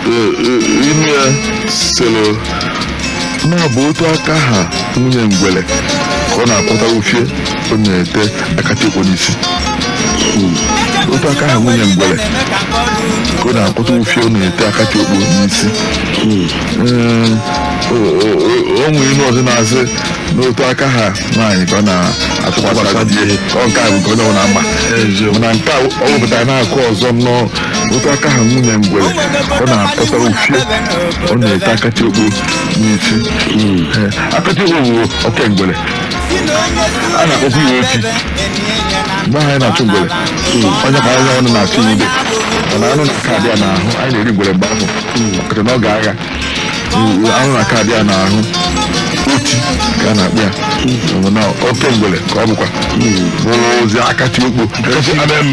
Ime ya sịrị na ọ bụ otu aka ha nwunye ngwele ka ọ na-akwụta ufie ọ na-ete akatikpo n'isi. Otu aka ha nwunye ngwele ka ọ na-akwụta ufie ọ na-ete akatikpo n'isi. Ee, o nwere inu ọzọ na-asị n'otu aka ha nwaanyị ka ọ na-atụkwasị di ya. Ọ nke a bụ nke onye ọbụla ama, mana nke a ọ wepụtara na-akụ ọzọ nnọọ, otu aka ha nwunye ngwere ọ na-akpọtara ufie ọ na-ete akatikpo n'isi. Ee, akatikpo bụ oke ngwere a na-akpọkwa ya oti. Mgbe ahụ anyị na-achụ ngwere, onye ka anya ọnụ na-achụ ude, mana anụ na-aka adị ya n'ahụ. Anyị na-eri ngwere mgbe ahụ, ọkacha n'oge agha. Anụ na-aka adị ya n'ahụ, oti ka a na-akpọ ya. Mana oke ngwere ka ọ bụkwa bụrụ ozi akatikpo,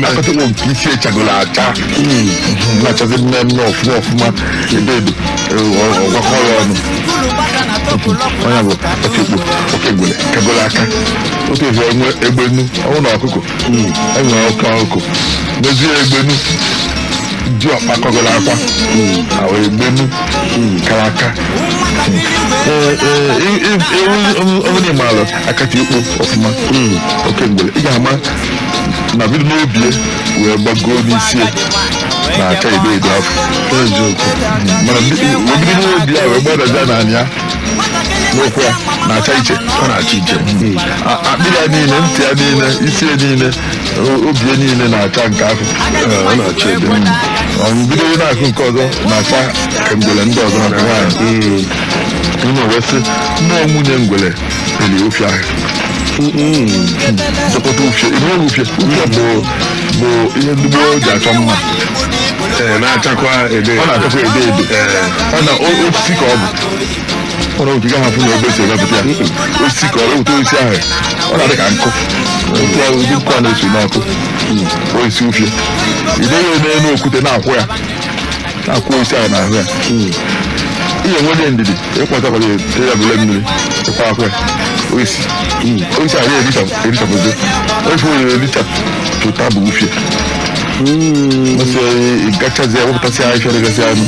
akatikpo nke isi echagoro acha, na-achazi mmemme ọfụma ọfụma, edo edo, ọgbakọ ya ọnụ. Onye bụ akatikpo oke ngwere kagoro aka otu ezi enwe egbenu ọnwụ na ọkụkọ enwe oke ọkụkọ mezie egbenu ji ọkpa kọgoro akwa ahụ, egbenu kara aka. Onye maara akatikpo ọfụma, oke ngwere, ị ga-ama na bido n'obi wee gbagoo n'isi na-acha edo edo afọ. Eziokwu. Mana wee bido n'obi ya wee gbadazie n'anya ya n'ụkwụ ya na-acha iche. Ọ na-acha iche. Akpịrị ya niile, ntị ya niile, isi ya niile, obi ya niile na-acha nke afọ. Ee, ọ na-acha edo. Ọ bido na-akụ nke ọzọ na-acha ka ngwere ndị ọzọ maka nwaanyị ime wee sị mmụọ nwunye ngwere peli ofi ahụ dọkọta ufie ihe ufie. Ufie bụ ihe ndị gboo ji achọ mma. Ee, na-achakwa edo. Ọ na-achakwa edo edo. Ọ na osisi ka ọ bụ. Ọ na ogige ahụ na ebe esi emepụta ya, osisi ka ọ wepụta osisi ahụ, ọ na-adị ka nkụ, otu ahụ ụdị nkụ a na-esi n'ọkụ. Osisi ufie, ideghị n'elu okwute na-akwụ ya, na-akwụ osisi ahụ n'ahụ ya. Ihe nwere ndidi ịkwatakwara ya bụle mmiri ịkwa akwụ ya, osisi osisi ahụ erichapụzi ofe oyere erichapụta bụ ufie. Masị gachazie wepụtasị ahịhịa dịgasị anụ,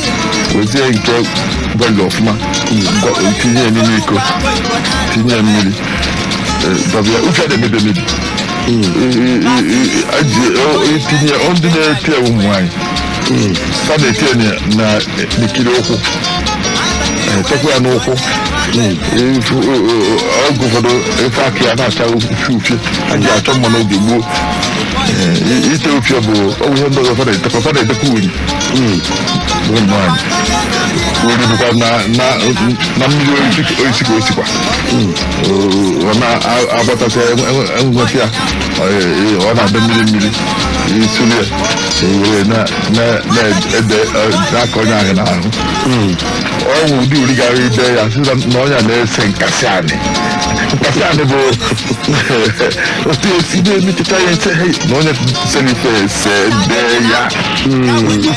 wezie nke gwalị ọfụma, tinye ya n'ime iko, tinye ya mmiri, dọbịa. Ufie dị emebi emebi. Eji tinye ndị na-eti ya, ụmụ nwaanyị fa na-eti ya na n'ikiri ụkwụ, echekwa ya n'ụkwụ. Oge ụfọdụ efe aka ya na-acha ufie ufie a ji achọ mma n'oge gboo. Ite ufie bụ ọ bụ ihe ndị ọzọ fa na-etekwa. Fa na-etekwa uri bụ ụmụ nwaanyị. Uri bụkwa na mmiri osisi ka o sikwa ọ na-agbatasị enweta ya. Ọ na-adị mmiri mmiri, isuru ya were na-ede aka onye ahụ n'ahụ. Ọnwụ ụdị uri gara ide ya sị na onye a na-ese nkasị anị. Nkasị anị bụ otu esi na-emechicha ya ese na onye sere ife ese dee ya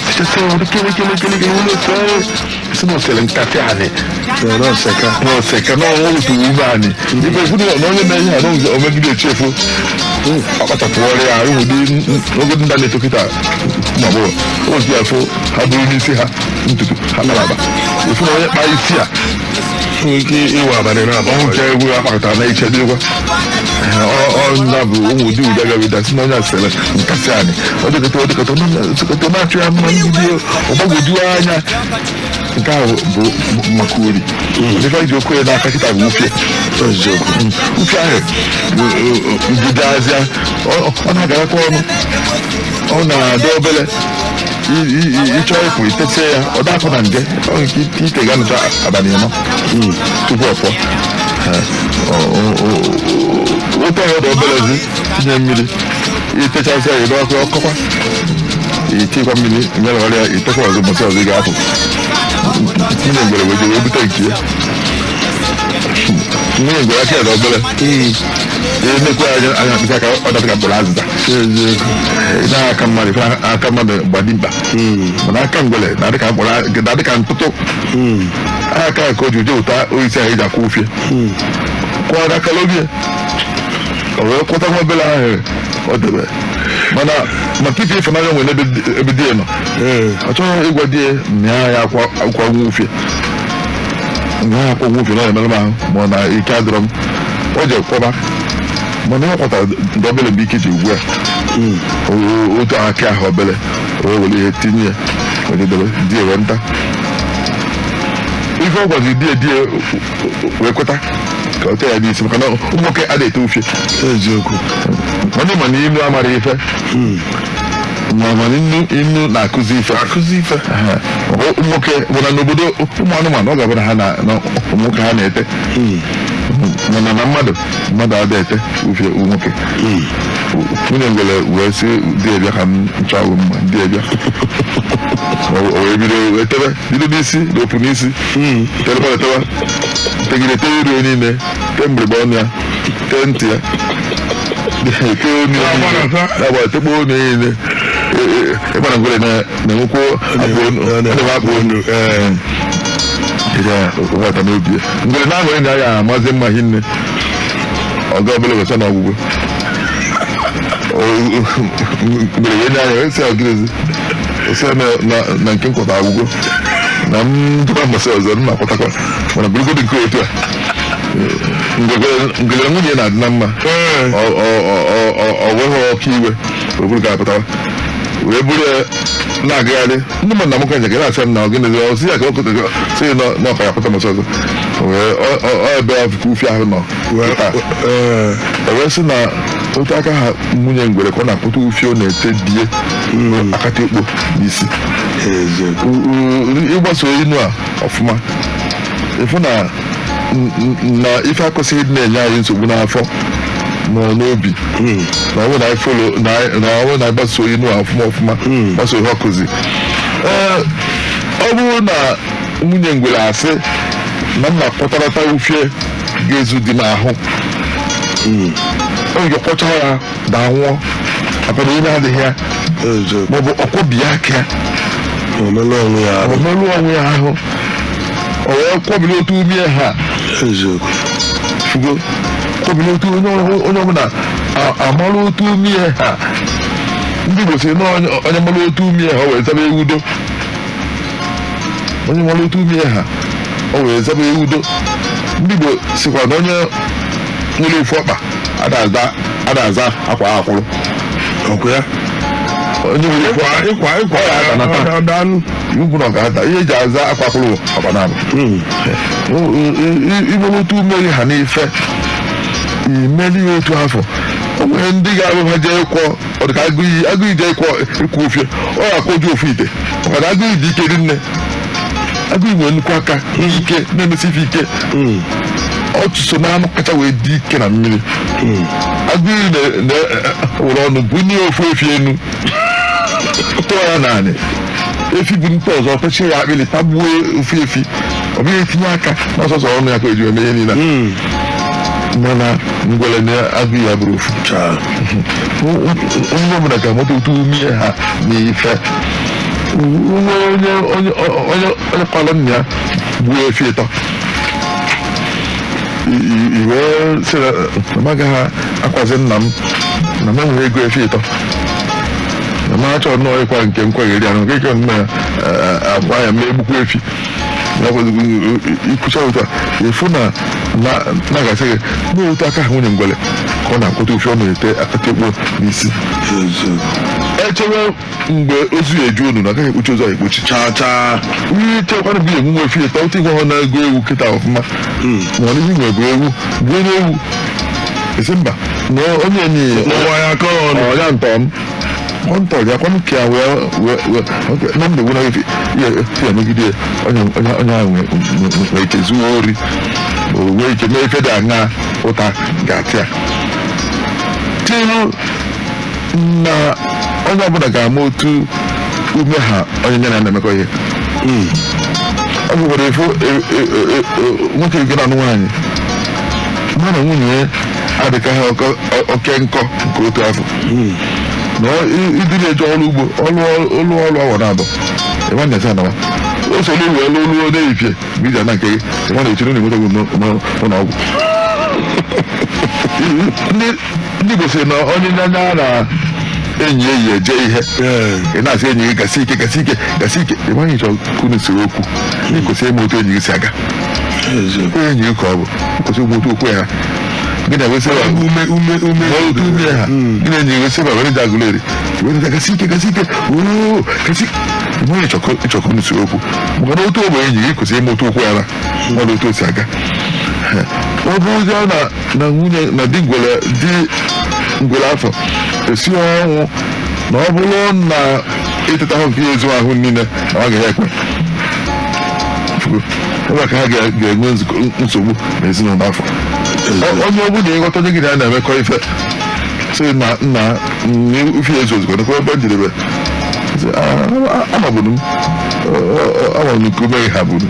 tichasị ọrụ kele kele kele kele wụlọ ese si na osere nkasị anị. N'oseka. Na oseka na ọnwụ otu ume anyị ife efu na onye na-enye ha na omegide echefu ọ kpachapụ ọrịa ya ụmụ dị oge ndị na-eto kịta, ụmụ agbọghọ otu ya fụ ha bụrụ n'isi ha ntutu ha kpara akpa efu na onye kpaa isi a Nwere ike ịwa abalị na-abụ. Ọnwụ nke egwu akpakọtara na iche dịkwa ọ na bụ ụmụ ụdị ụdị agaghị dasị na onye asịrị nkasị anyị ọ dịkọta ọ dịkọta dịkọta na-achụ ya mma ndị ọgbagwoju anya. Nke ahụ bụ maka uri. Ife ji okwu ya n'aka kịta bụ ufie. Eziokwu. Ufie ahụ mbidoazịa, ọ na-agarakwa ọnụ, ọ na-adị obere. Ịchọ ịpụ itesie ya, ọ dapụ na nje. Ọ nke ite ga-anọcha abalị 4 tupu ọ pụọ. Otu ahụ dị obere zi, tinye mmiri, itechasịa ya, ede ọkụ ọkọkwa, itikwa mmiri mere ọrịa, itekwa ọzọ. Ụbọchị ọzọ ị ga-apụ, nwunye ngwere wee jee wee bute nke ya. Nwunye ngwere aka ya dị obere, emekwa anya anya mkpịsị aka, ọ dapụ ka mkpụrụ azịza. Eziokwu. Na aka mmadụ, ife aka mmadụ gbadi mkpa, mana aka ngwere na-adị ka mkpụrụ, na-adị ka ntụtụ aka ka o ji jee ụta osisi ahụ eji akwụ ufie kwụọ n'aka lobie, o wee kwụta nwa obere ahụ o debe. Mana Maka ife ịfụnanya nwere ebe di ya nọ, ọ chọghị ịgwa di ya na ya akwa nwa ufie, na ya akwa nwa ufie na ọ na-emerụ m ahụ, ma ọ na ike adịrọ m. O ji kwọba, mana ọ kwatara ndị obele mgbe ike ji ugbu a otu aka ahụ obele, o were ihe tinye ya, were debe di ya, wee nta ife ọ gwazi di ya, di ya wee kweta ka o tee ya n'isi, maka na ụmụ nwoke adịghị ete ufie. Eziokwu. Onye ma na ilu amara ife, ma na inu na-akụzi ife. Akụzi ife. Ụmụ nwoke bụ na n'obodo ụmụ anụmanụ, ọ ga-abụ na ha na ụmụ nwoke ha na-ete, mana na mmadụ adịghị ete ufie nwoke. Nwunye ngwele wee sị di ya, bịa ka m chọọ ọgwụ mma. Di ya bịa, o wee bido wee tebe, bido n'isi na opu n'isi, terekwa, tewa, tegide, tee iru ya niile, tee mgbịrịgba ọnụ ya, tee ntị ya, tee onu ya niile, na-agba tekpo onu ya niile. Ịgbara ngwere na-enwekwa akpụ onu, ọ na-enwe akpụ onu. Ee, nwata n'obi ya, ngwere na-aṅụrị na ya amazi mma hinne. Ọga ọbụla wesa na ọgwụgwọ ngwere wee nye anya, wee sị ọgịrịzi sị na nke nkwata agwụgwọ na m jikwa mbọsị ọzọ m na-akwatakwa, mana bụrụgodị nke otu a ngwere nwunye na-adị na mma. Ọ nweghị ọka iwe o buru ga-apụtawa wee buru ya na-agagharị. Ndị mmadụ na nwoke njakịrị na-asị m na ọgịnị ọ sị ya ka ọ kụta sị na ọka ya pụta mbọsị ọzọ wee ọ ebe afụkwa ufi ahụ nọ taa. E wee sị na otu aka ha nwunye ngwere ka ọ na-akpụta ufi ọ na-ete die akata ikpo n'isi. Ịgbaso inu a ọfụma, ịfụ na ife akwesịghị ịdị na-enye anyị nsogbu n'afọ ma ọ n'obi, na ọ bụrụ na anyị follow na ọ bụrụ na anyị gbaso inu a ọfụma ọfụma, gbaso ihe ọ kụzi. Ee, ọ bụrụ na nwunye ngwere asị na m na-akpọtarata ufie ga-ezu dị n'ahụ, o nwere kwọcha ya daa nwụọ maka na ime adịghị ya, maọbụ ọkwọbi ya aka ya, omelụ onwe ya arụ. Ọ merụ onwe ya ahụ, o wee kwọbiri otu umie ha. Fugo kwọbiri otu onye ọbụla amara otu umie ha. Ndị Igbo sị na onye mara otu umie ha, o wee zaba ewudo. Onye mara otu umie ha, o wee zaba ewudo. Ndị Igbo sịkwa na onye nwere ofu ọkpa ada aza akwa akwụrụ. Ọkụ ya. Onye nwere ofu ịkwa Ọ ya ada na taa. Danụ. Iwu bụ na ọ ga-ada ihe eji aza akwa akwụrụ ọkpa na abụ imere otu umeri ha n'ife imeri ya otu afọ. O nwere ndị ga-abụ ha jee kwọ, ọ dịka agụiyi, agụiyi jee kwọ ịkwụ ofie, ọ ga-akwọju ofu ite, maka na agụiyi dị ike rinne. Agụiyi nwere nnukwu aka ike na-emesi ife ike. Ọ so na anụ kacha wee dị ike na mmiri. Agụiyi na were ọnụ bunye ofu efi enu, tụọ ya naanị efi bụ nte ọzọ, pechie ya akpịrị, tagbuo ofu efi. Ọ bụghị etinye aka n'ọsọsọ ọnụ ya ka eji eme ihe niile a. Mana ngwere na agụ ya bụrụ ofu. Onye ọbụla ga-amata otu umie ha n'ife. Onye onye onye onye kwalụ nna ya gbuo efi ịtọ, i wee sị na m agaghị akwazi nna m, na m enweghị ego efi ịtọ, na m achọrọ nnọọ ịkwa nke nkwagheri anụ nke ike nna ya akwa ya mee egbukwa efi ikwucha otu a, ịfụ na na ga-asị gị n'otu aka ha nwunye ngwele ka ọ na-akwụta ofe ọ na-ete akata ekpo n'isi. Echewe mgbe ozu ya eju onu na agaghị ekpuchi ozu ahụ ekpuchi. Chaa chaa. Ihe chekwana bụ enwe efi ịtọ otu igwe hụ na ego ewu kịta ọfụma, ma ọ n'ihi nwe bụ ewu gbuo onye ewu esi mba na onye enyi n'ụwa ya aka ọnụ. Ọ ya ntọ m ọ ntọ ya kwanụ ka ya wee wee wee na mgbe gwụna efi ya ya megide ya, onye ahụ nwee ike zuo ori, ma o nwee ike mee ife dị aṅa ụta ga-atị ya tiru. Na onye ọbụla ga-ama otu ume ha onye ya na na-emekọ ihe. Ọ bụkwara efu nwoke nke na-anụ nwaanyị, mụ na nwunye ya adịka ha oke nkọ nke otu afọ na ịdị na-eje ọrụ ugbo, ọrụ ọrụ ọrụ awọ na abụọ ịma na-ese anawa o so n'ụlọ ọrụ olu n'ehihie mgbe iji ana nke gị ịma na echere na enwetaghị n'ụlọ ọgwụ. Ndị Igbo sị na onye nyanya na Enyi eyi eje ihe. Ị na-asị enyi gị, "Gasi ike, gasi ike, gasi ike." Ị maghị ịchọ ka unu siri okwu. Ị kwesịrị ịma otu enyi gị si aga. Enyi gị ka ọ bụ, ị kwesịrị ịma otu okwu ya gị na-ewesị Ume ume ume. Otu ume ha gị na enyi gị sị were ji agụleri were ji, "Gasi ike, gasi ike, ooo, gasi." Ị maghị ịchọ ka unu siri okwu, maka na otu ogbe enyi gị kwesịrị ịma otu okwu ya na mmadụ, otu o si aga. Ọ bụrụzie na nwunye na di ngwere, di ngwere afọ esi ọnwụ na ọ bụrụ na ịteta ahụ nke ya ezu ahụ niile na ọ gaghị ekwe. Ebe a ka ha ga-enwe nsogbu n'ezinụlọ afọ. Onye ọ bụla ịghọta onye gị na ya na-emekọ ife sị na nna ife ya ezu ozugbo nekwa ebe njedebe. Sị, "Ah, amaburu m amaburu m nke ume gị ha buru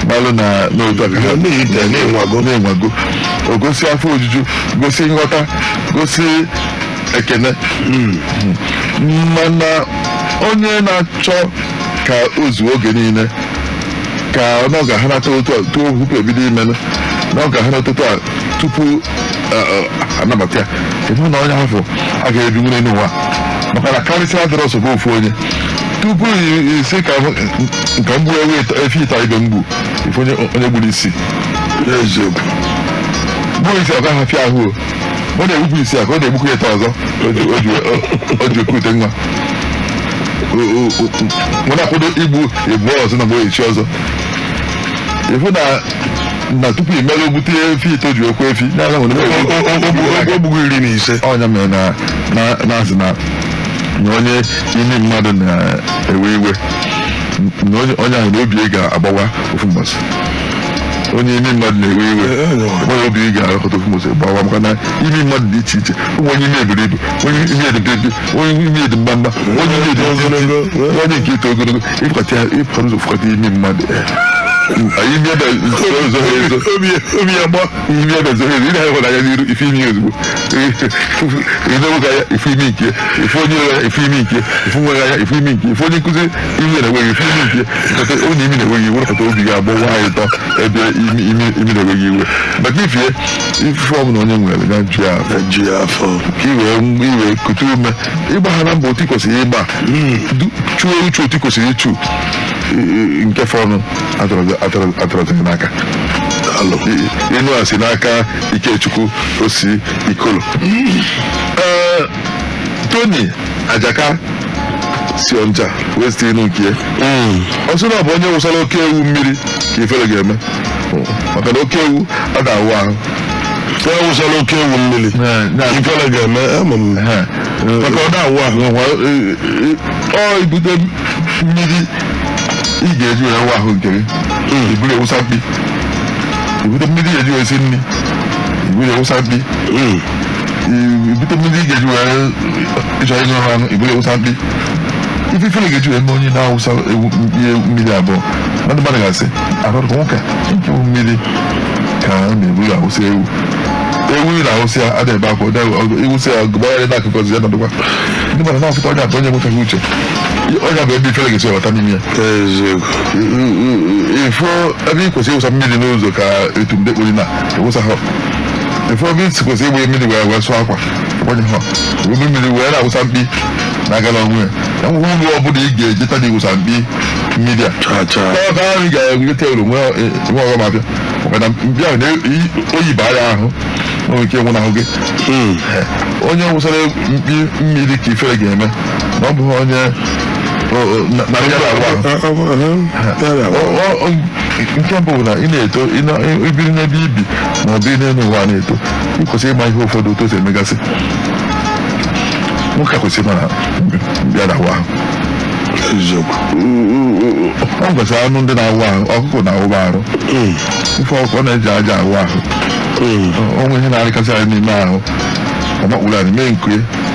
malụ na n'otu aka ha Na-ite, na-enwago. Na-enwago." O gosi afọ ojuju, gosi nghọta, gosi ekene. Mana onye na-achọ ka o zuo oge niile, ka ọ ga-ahanata otu a tupu ebido imenụ, na ọ ga-ahanata otu a tupu anabata ya, ịhụ na onye ahụ agaghị ebinwu n'elu ụwa, maka na karịsịa adịrọ nsogbu ofu onye tupu isi ka nke mgbu ewu efi ịta ibe mgbu ife onye gburu isi. N'eziokwu. Gbuo isi, ọ gaghị afịa ahụ. O ọ na-egbukwa isi a ka ọ na-egbukwa ịta ọzọ. O ji ekwute nwa mụ na-akwado igbu ebuo ọzọ na mgbe echi ọzọ. Ịfụ na tupu i mere gbute efi ito ji okwu efi na O gbugo 15. Ọnya mere na na-asị na onye imi mmadụ na-ewe iwe, na onye ahụ na obi ya ga-agbawa ofu mbọsị. Onye imi mmadụ na-ewe iwe, onye obi ga-arụkọta ofu mbọsị gbawa, maka na imi mmadụ dị iche iche. Ụmụ onye imi eburu ibu, onye imi edebe, onye imi edi mbamba, onye imi edi ogologo. Onye nke ito ogologo. Ịfụkọta ya, ịfụkọta ụzọ fụkọta imi mmadụ, imi ebe ezo ezo. Obi ya gba. Imi ebe ezo ezo. Ị na-ahụ anya n'iru ife imi ozugbo ị na-enweghị anya ife imi nke ife onye nwe anya ife imi nke ife nweghị anya ife imi nke ife onye nkụzi imi na-enweghị ife imi nke nkata onye imi na-enweghị iwe kata obi ga-agbawa anyị ụtọ ebe imi imi imi na-enweghị iwe maka ifie ife ọbụla onye nwere ya ju ya afọ. Ju ya afọ. Ka i wee kute ume ịgba ha na mbọ otu i kwesịrị ịgba, chụọ uchu otu i kwesịrị ịchụ nke fọnụ atọrọ gị n'aka. Alụ. Inu a si n'aka Ikechukwu osi Ikolo. Ee, Tony Ajaka si Ọncha wee site inu nke ya. Ọ sị na ọ bụ onye wụsara oke ewu mmiri ka ifere ga-eme, maka na oke ewu a ga-awụ ahụ. Ya wụsara oke ewu mmiri, ifere ga-eme. Ama m maka ọ na-awụ ahụ. Ọ ibute mmiri ị ga-eji wee wụ ahụ nke gị, iburu ewusa mkpi. Ibute mmiri ị ga-eji wee si nri, iburu ewusa mkpi. Ibute mmiri ị ga-eji wee ịchọ ịṅụ anụ, iburu ewusa mkpi. Ife ifere ga-eji wee mee onye na-awụsa ewu ihe mmiri abụọ na ndị mmadụ ga-asị arọrọ nwoke a nke bụ mmiri ka a na-eburu awụsa ewu. Ewu ị na-awụsị ya ada ebe akwa iwụsị ya gbagharị n'akụkụ ọzọ ya nọdụkwa. Ndị mmadụ na-afụta onye abụ onye nwetaghị uche. Onye bụ ebe ifere ga-esi webata n'ime ya. Eziokwu. Ifo ebe ị kwesịrị ịwụsa mmiri n'ụzọ ka etu mde kpori na ịwụsa ha. Ifo ebe ị kwesịrị ịgbanye mmiri wee sụọ akwa, ịgbanye ha wee mmiri wee na-awụsa mkpi na-agala onwe ya. Ya nwere uru ọbụla ị ga-ejeta na ịwụsa mkpi mmiri a. Cha cha. Ọ ahụ ị ga-enweta uru nwee ọghọm abịa, maka na mkpi ahụ na oyi baa ya ahụ, o nwere ike ịnwụnahụ gị. Onye wụsara mkpi mmiri ka ifere ga-eme na ọ bụghị onye na ya na-awụ ahụ. Nke mbụ bụ na ị na-eto, ibiri n'ebe ibi ma ọ bụ n'elu ụwa na-eto, ị kwesịrị ịma ihe ụfọdụ otu o si emegasị. Nwoke a kwesịrị ịma na ya na-awụ ahụ. Eziokwu. Ọ kwesịrị anụ ndị na-awụ ahụ. Ọkụkọ na-awụba arụ. Ife ọkụkọ ọ na-eji aja awụ ahụ. Onwe ihe na-arịkasị anyị n'ime ahụ, ọ makpụrụ anyị mee nke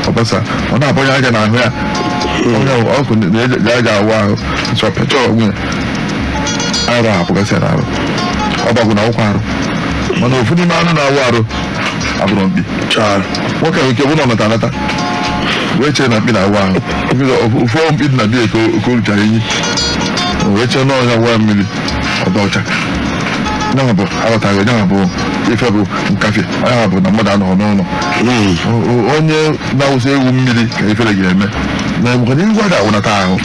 ọbasa, ọ na-abọnye aja n'ahụ ya. Onye ọkụ na-eji aja awụ ahụ nsọ pịachọ onwe ya arụ apụgasị ya n'arụ. Ọbọgwụ na awụkwa arụ, mana ofu n'ime anụ na-awụ arụ abụrụ mkpi. Cha. Nwoke nwere ike bụ na ọ nata anata wee chee na mkpi na-awụ ahụ. Ofu mkpi dị na bia ka o ruchara inyi, wee chee na ọnya wụọ mmiri ọdọ ọcha. Nyanwa bụ aghọtaghị nyanwa bụ Ife bụ nkafie anya bụ na mmadụ anọghị n'ụlọ. Onye na-awụsa ewu mmiri ka ifere ga-eme na maka na ewu ada awụnata ahụ.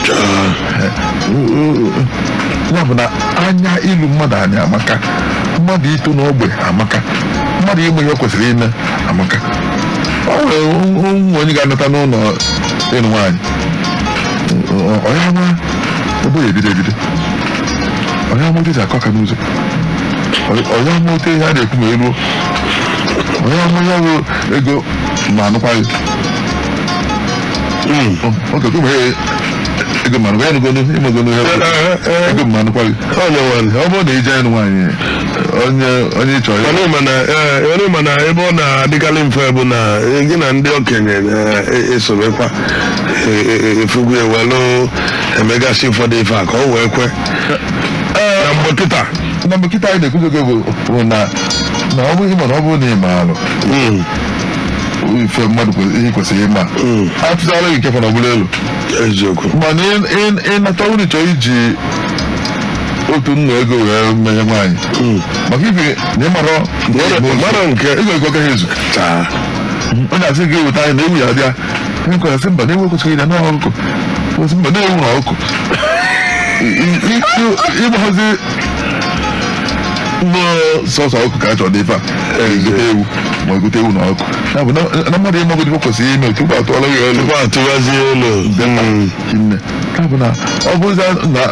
Ya bụ na anya ilu mmadụ anya amaka, mmadụ ito n'ogbe amaka, mmadụ ime ihe o kwesịrị ime amaka. Ọ nwere ụmụ onye ga-anata n'ụlọ ịnụ nwaanyị, onye ama ebe ya ebido ebido, onye ama otu esi akọ aka n'ụzọ, onye ama otu ihe a na-ekwu ma eruo, onye ama ya bụ ego ma anụkwaghị oge kwe ma ego ma anụkwa ya nụgonu ịmagonu ihe bụ ego ma anụkwaghị. Onye nwanne. Ọ bụrụ na ije ịnụ nwaanyị, onye onye ị chọrọ Mana ịma na ebe ọ na-adịkarị mfe bụ na gị na ndị okenye na-esorokwa efugu ewelu emegasị ụfọdụ ife a ka ọ wee kwe na mgbe kịta. Na mgbe kịta anyị na-ekwuzi oge bụ na ọ bụghị, mana ọ bụrụ na ị maara ife mmadụ ihe kwesịrị ịma, atụzala gị nke fọrọ ọbụla elu. Eziokwu. Mana ịnata uru chọrọ iji otu nnu ego wee menye nwaanyị maka ife na ịmarọ Mara nke ego ego agaghị ezu. Taa. Ọ na-asị gị weta anyị na ewu ya bịa nkwara, sị mba, na ewu ekwesịghị ịdị na ọkụkọ, sị mba, na ewu na ọkụkọ ịgbaghazi nnọọ sọsọ ọkụ ka a chọrọ n'ife a, egote ewu ma egote ewu na ọkụ. Ya bụ na mmadụ ịmagodo ife kwesịrị ime tupu atụọla ya elu. Tupu atụwazie elu. Nne, ya bụ na ọ bụrụzie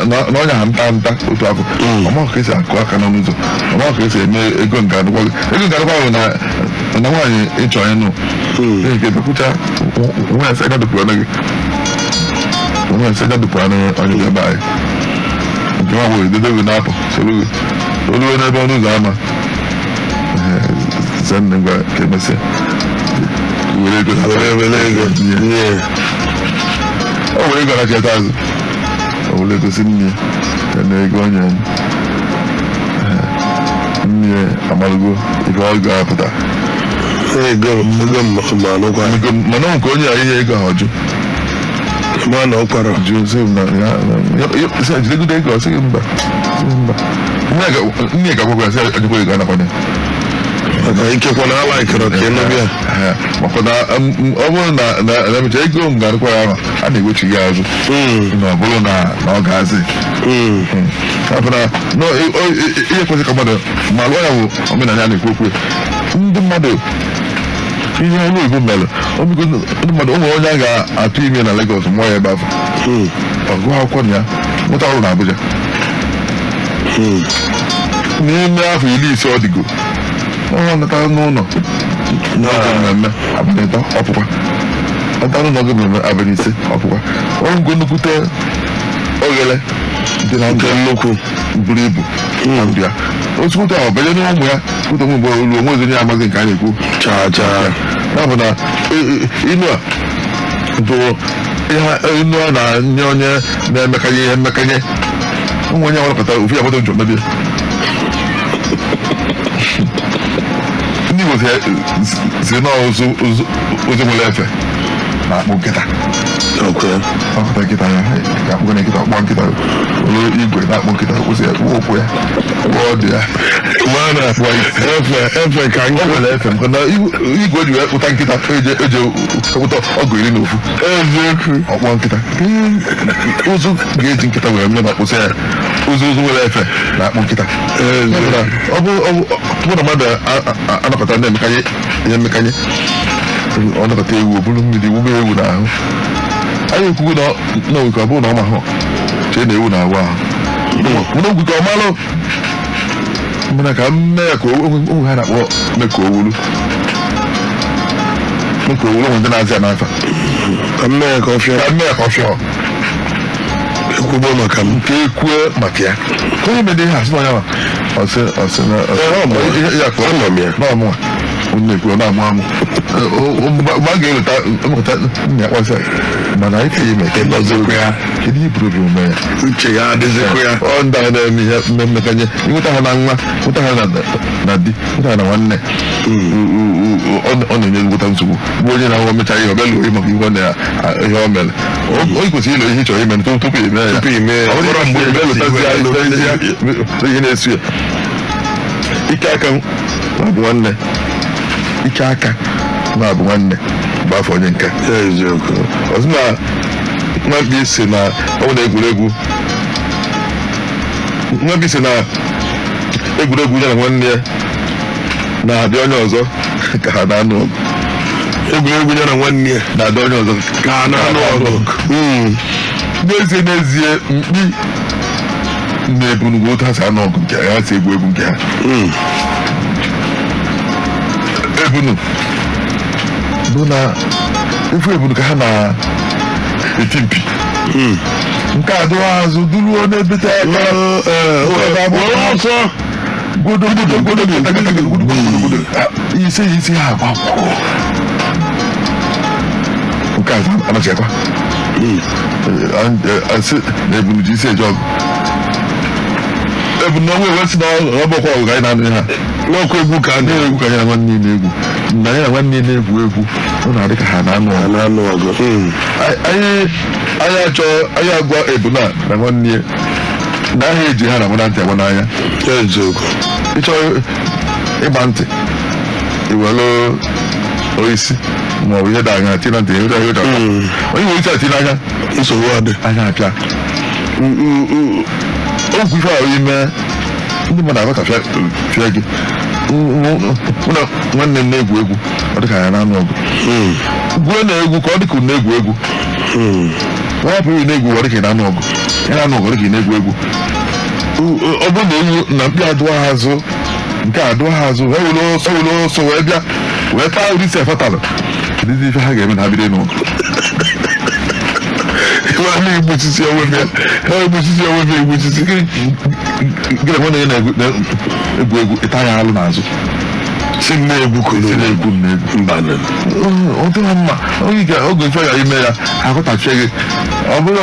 na ọnya ha nta nta otu afọ, ọma ka esi akụ aka n'ọnụ ụzọ, ọma ka esi eme ego nke anụkwa gị. Ego nke anụkwa bụ na nwaanyị ịchọ ịnụ nke bekwucha nwa ya sị anya dụpụ ọnụ gị, nwa ya sị anya dụpụ ọnụ onye ebe anyị nke nwa agbọghọ edodo gị na-apụ soro gị oluwe n'ebe ọnụ ụzọ ámá. Sị nne, ngwa, ka emesịa, were ego. Were ego nye. O were ego na-achịta azụ, o were ego si nne ya na ego onye nne ya amalụgo ife ọ ga-apụta. Ego ma anụkwa. Ego mana ọ nke onye a ihe ego ahụ ọjụ. Ma na ọ kwara. Jụ sị m na ya sị jidegodo ego, ọ sị gị mba, sị gị mba. Nne ya ga-agwagwa ya sị ajụkwa ego anakwana. Maka ikekwe na alaikọrọ ka ị nụbịa. Ee, maka na ọ bụrụ na emechaa ego m ga-arụkwa ya ahụ a na-ewechi ya azụ na ọ bụrụ na ọ ga-azị. Ya bụ na ihe kwesịrị ka mmadụ ma lụọ ya bụ omenala a na-ekwu okwu ya. Ndị mmadụ, ihe ọrụ oyibo mere obigo ndị mmadụ, ụmụ onye a ga-atụ ime na Lagos mụọ ya ebe afọ, ọ gụọ akwụkwọ na ya, nweta ọrụ na Abuja. N'ime afọ 50 ọ dịgo, ọ natara n'ụlọ n'oge mmemme abalị 3, ọpụkwa natara n'oge mmemme abalị 5, ọpụkwa ọngụ nnukwute oghere dị na ndụ nke nnukwu buru ibu na ndụ ya. Otu ahụ banye n'ụmụ ya kwute mgbe olu onwe onye amaghị nke a na-ekwu. Chaa chaa. Ya bụ na inu a bụ ihe inu a na-nye onye na-emekanye ihe mmekanye ụmụ onye nwere ofu ya gbata njọ mebie. Ndị Igbo si na ụzụ nwere efe na-akpụ nkịta. Ọkụta nkịta ya ga-akpụ na nkịta, ọkpọ nkịta olu igwe na-akpụ nkịta, kwụsị ya, kpụọ ụkwụ ya, kpụọ ọdụ ya. Mana efe efe ka O nwere efe maka na igwe ji wee kpụta nkịta eji kpụta ọgụ 11. Eziokwu. Ọkpọ nkịta, ụzụ ga-eji nkịta wee mee na ọkpụsị ya ụzụ nwere efe na-akpụ nkịta. Ọ bụ na mmadụ anakọta na-emekanye ihe mmekanye, ọ nakọta ewu, o buru mmiri wube ewu n'ahụ. Anyị ekwugo na ọ bụrụ na ọ mahụ chee na ewu na-awụ ahụ, mana ogwu ka ọ malụ, mana ka m mee ya ka onwe ha na-akpọ mee ka o wuru, mee ka o wuru onwe ndị na-azị ya n'afa. Ka m mee ka ọ fịa. Ka m mee ya ka ọ fịọ. Ekwugbo maka m. Nke ekwue maka ya ka onye mere ihe asị na onye ma ọsị ọsị na ya ka Anọ m ya. na ọmụnwa onye na-ekwu ọ na-amụ amụ mgbe a ga-eweta mmụta nna ya kpọsị, mana ife ya ime ka Ịnọzikwa ya. Kedu ihe buru obi ome ya? Uche ya adịzikwa ya. Ọ ndị a na-eme ihe mmekanye, nweta ha na nwa, nweta ha na di, nweta ha na nwanne, ọ na-enye ngwụta nsogbu bụ onye na-ahụ mechaa ihe ọ bịa lụọ maka ihe ọ na ihe o mere. O kwesịrị ịlụ ihe ị chọrọ ime tupu ime ya. Tupu ime ya. Ọ bụrụ mgbe ị lụtazi ya, ihe na-esu ya. Ike aka na-abụ nwanne, ike aka na-abụ nwanne bụ afọ onye nke Eziokwu. Ọzọ na nwamkpi si na ọ bụ na egwuregwu, nwamkpi si na egwuregwu ya na nwanne ya na-abịa onye ọzọ ka ha na-anụ ọgụ. Egwuregwu ya na nwanne ya na-abịa onye ọzọ ka ha na-anụ ọgụ. N'ezie n'ezie, mkpi na-ebunugwu otu ha si anụ ọgụ nke ha si egwu egwu nke ha. Ebunu bụ na ifu ebunu ka ha na-eti mpi nke a dụwa azụ duruo n'ebete aka. Were ọsọ. Godo godo godo godo godo godo godo, isi isi ha agba kwụọ nke a anachakwa asị na ebunu ji isi eje ọgụ. Ebunu na ọnwa ewe si na ọgbọkwa ọgụ ka anyị na-anụ ha N'ọkụ egwu ka a na na-egwu, ka anyị na nwanne na-egwu, na anyị na nwanne na-egwu egwu, ọ na-adị ka ha na-anụ ọgụ. Na-anụ ọgụ. Anyị anyị achọ anyị agwa ebuna na nwanne ya na aha eji ha na-agba na ntị agba n'anya. Eziokwu. Ịchọ ịgba ntị, iwere osisi maọbụ ihe dị anya tinye na ntị, ihe dị anya, onye nwere isi atinye n'anya. Nsogbu adị. Anya apịa okwu ife ahụ ime ndị mmadụ aghọtafịa fịa gị. Mụ na nwanne m na-egwu egwu, ọ dịka ya na-anụ ọgụ. Gwuo na egwu ka ọ dịka unu na-egwu egwu, nwa hapụ ị na-egwu, ọ dịka ị na-anụ ọgụ, ị na-anụ ọgụ, ọ dịka ị na-egwu egwu. Ọ bụrụ na ewu na mkpi adụọ ha azụ, nke a adụọ ha azụ, wee were ọsọ, were ọsọ wee bịa wee taa ụdị isi afatalụ, kedu ife ha ga-eme na ha bido ịnụ ọgụ? Ma na-egbuchisi onwe ya, ha egbuchisi onwe ha, egbuchisi. Gị na nwanne gị na-egwu egwu, ịta ya alụ n'azụ. Si m na-egwu si kolo. na-egwu na-egwu. Mba. Ọ dịghị mma. Onye ga oge ife gara ime ya aghọtachie gị. Ọ bụrụ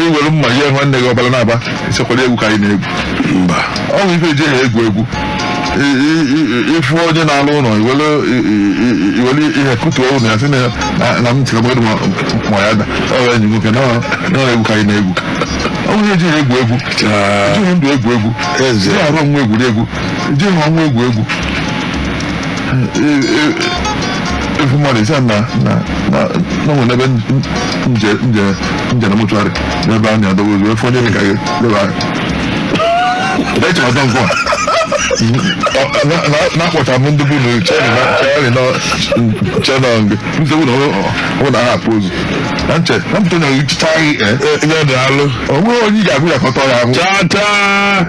iwere mma nye nwanne gị, ọbara na-aba, isekwara egwu ka anyị na-egwu. Mba. Ọ bụ ife eji ha egwu egwu. Ịfụ onye na-alụ ụlọ, iwere ihe kụtuo ụlọ ya, sị na m tiri mmadụ ma ya da ọ bụ enyi nwoke na ọ egwu ka anyị na-egwu. Ọ bụ ihe eji ha egwu egwu. Ejighị ndụ egwu egwu. Eze. Ejighị arụ onwe egwuregwu, ejighị ọnwa egwu egwu. Efu mmadụ isi na na na na nwere ebe nje nje nje na mortuary, n'ebe a na-adobe ozu, efu onye dịka gị debe ahụ. Eche ọdọ nkwa na-akpọcha m ndị bụ na chena gị nsogbu na ọ na ha apụ ozu na nche na mpụta na chicha gị. Ya dị alụ. Ọ nweghị onye ị ga-agụ ya ka ọ tọọ ya ahụ. Chaa chaa.